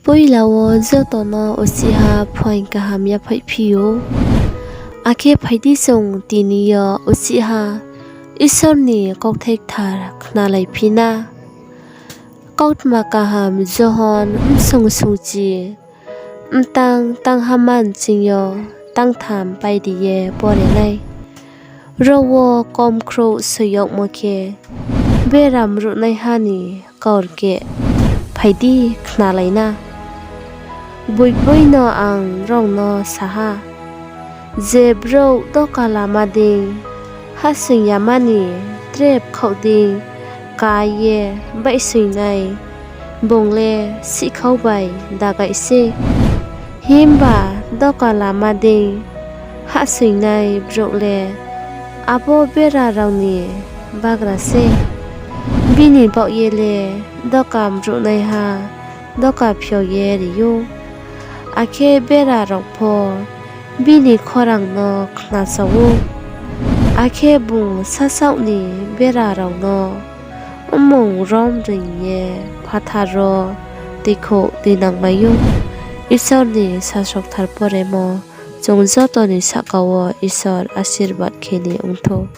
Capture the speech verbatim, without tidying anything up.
Poila wo joto no uchihha phuaing kaham yaphaihphi ou. Akhe phai di, chung tini yo uchihha Isor ni kauthai kthar khnalaiphi na. Kautma kaham Johon bsong sungchi, mtang tangha manching yo tangtham pairi ye pore nai. Ro wo komkhrouh soi yagmo khe, bera mruhnaiha ni kaurkeh, phai di, khnalai na. Gboigboi no ang nrao no sa ha, je brouh doka lama dei hahsoing yama ni tre bkhaoh dei ka ye baihsoingnai, bung le sihkhau bai dagai sei. Himba doka lama dei hahsoingnai brouh le abo bera rao ni bagra sei. Bini baoh ye le doka mruhnaiha doka phiao ye ri ou, akhe bera rao pho bini khorang no khnasao ou. Akhe bung sasaoh ni bera rao no mmung rom reing ye phathar wo tuikhouh tuinangmai ou. Isor ni sasaoh kthar poremo chung joto ni sahka wo Isor asirbad khe ni ongthou.